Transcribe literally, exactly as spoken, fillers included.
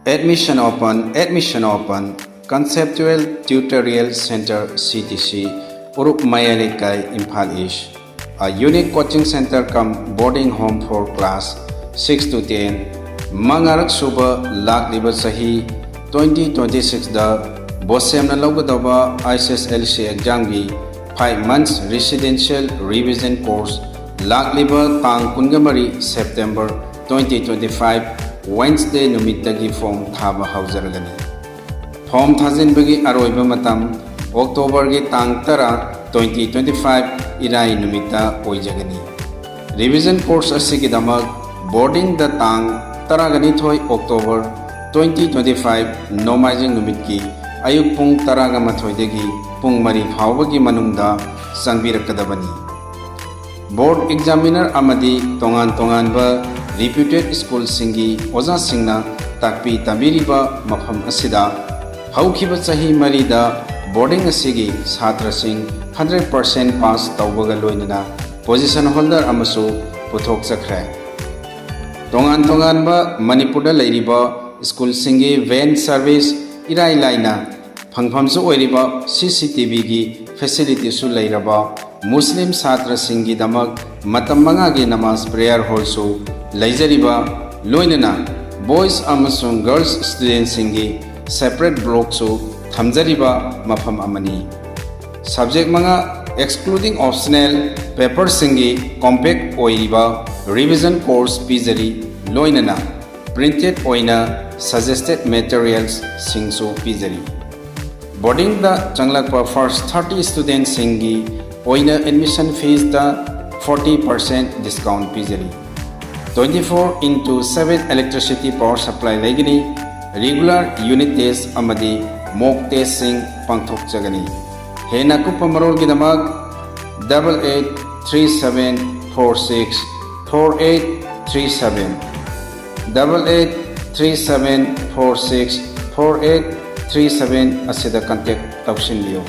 Admission open, admission open. Conceptual Tutorial Center, C T C, Uruk Maya Lekai, Imphal East. A unique coaching center cum boarding home for class six to ten. ꯃꯉꯥꯔꯛ ꯁꯨꯕ ꯂꯥꯛꯂꯤꯕ ꯆꯍꯤ twenty twenty-six the ꯕꯣꯁꯦꯝꯅ ꯂꯧꯒꯗꯧꯕ I S S L C exam ꯒꯤ five months residential revision course ꯂꯥꯛꯂꯤꯕ ꯇꯥꯡ ꯀꯨꯟꯒ ꯃꯔꯤ September twenty twenty-five, Wednesday ꯅꯨꯃꯤꯠꯇꯒꯤ form ꯊꯥꯕ ꯍꯧꯖꯔꯒꯅꯤ꯫ Form ꯊꯥꯖꯤꯟꯕꯒꯤ ꯑꯔꯣꯏꯕ ꯃꯇꯝ October ꯒꯤ ꯇꯥꯡ ꯇꯔꯥ, twenty twenty-five, ꯏꯔꯥꯏ ꯅꯨꯃꯤꯠꯇ ꯑꯣꯏꯖꯒꯅꯤ꯫ Revision course ꯑꯁꯤꯒꯤꯗꯃꯛ boarding ꯗ ꯇꯥꯡ ꯇꯔꯥꯒ ꯅꯤꯊꯣꯏ October twenty twenty-five, ꯅꯣꯡꯃꯥꯏꯖꯤꯡ ꯅꯨꯃꯤꯠꯀꯤ ꯑꯌꯨꯛ ꯄꯨꯡ ꯇꯔꯥꯒ ꯃꯥꯊꯣꯏꯗꯒꯤ ꯄꯨꯡ ꯃꯔꯤ ꯐꯥꯎꯕꯒꯤ ꯃꯅꯨꯡꯗ ꯆꯪꯕꯤꯔꯛꯀꯗꯕꯅꯤ꯫ Board examiner ꯑꯃꯗꯤ ꯇꯣꯉꯥꯟ ꯇꯣꯉꯥꯟꯕ reputed school ꯁꯤꯡꯒꯤ ꯑꯣꯖꯥꯁꯤꯡꯅ ꯇꯥꯛꯄꯤ ꯇꯝꯕꯤꯔꯤꯕ ꯃꯐꯝ ꯑꯁꯤꯗ ꯍꯧꯈꯤꯕ ꯆꯍꯤ ꯃꯔꯤꯗ boarding ꯑꯁꯤꯒꯤ ꯁꯥꯇ꯭ꯔꯁꯤꯡ hundred percent pass ꯇꯧꯕꯒ ꯂꯣꯏꯅꯅ position holder ꯑꯃꯁꯨ ꯄꯨꯊꯣꯛꯆꯈ꯭ꯔꯦ꯫ ꯇꯣꯉꯥꯟ ꯇꯣꯉꯥꯟꯕ ꯃꯅꯤꯄꯨꯔꯗ ꯂꯩꯔꯤꯕ school ꯁꯤꯡꯒꯤ van service ꯏꯔꯥꯏ ꯂꯥꯏꯅ ꯐꯪꯐꯝꯁꯨ ꯑꯣꯏꯔꯤꯕ C C T V ꯒꯤ facility ꯁꯨ ꯂꯩꯔꯕ, ꯃꯨꯁꯂꯤꯝ ꯁꯥꯇ꯭ꯔꯁꯤꯡꯒꯤꯗꯃꯛ ꯃꯇꯝ ꯃꯉꯥꯒꯤ ꯅꯃꯥꯖ prayer hall ꯁꯨ ꯂꯩꯖꯔꯤꯕ, ꯂꯣꯏꯅꯅ boys ꯑꯃꯁꯨꯡ girls student ꯁꯤꯡꯒꯤ separate block ꯁꯨ ꯊꯝꯖꯔꯤꯕ ꯃꯐꯝ ꯑꯃꯅꯤ꯫ Subject ꯃꯉꯥ excluding optional paper ꯁꯤꯡꯒꯤ compact ꯑꯣꯏꯔꯤꯕ revision course ꯄꯤꯖꯔꯤ, ꯂꯣꯏꯅꯅ printed ꯑꯣꯏꯅ suggested materials ꯁꯤꯡꯁꯨ ꯄꯤꯖꯔꯤ꯫ Boarding ꯗ ꯆꯪꯂꯛꯄ first thirty student ꯁꯤꯡꯒꯤ ꯑꯣꯏꯅ admission fees ꯇ forty percent discount ꯄꯤꯖꯔꯤ꯫ Twenty four into seven electricity power supply ꯂꯩꯒꯅꯤ꯫ Regular unit test ꯑꯃꯗꯤ mock test ꯁꯤꯡ ꯄꯥꯡꯊꯣꯛꯆꯒꯅꯤ꯫ ꯍꯦꯟꯅ ꯑꯀꯨꯞꯄ ꯃꯔꯣꯜꯒꯤꯗꯃꯛ double eight three seven four six four eight three seven, double eight three seven four six four eight three seven ꯑꯁꯤꯗ contact ꯇꯧꯁꯤꯟꯕꯤꯌꯨ꯫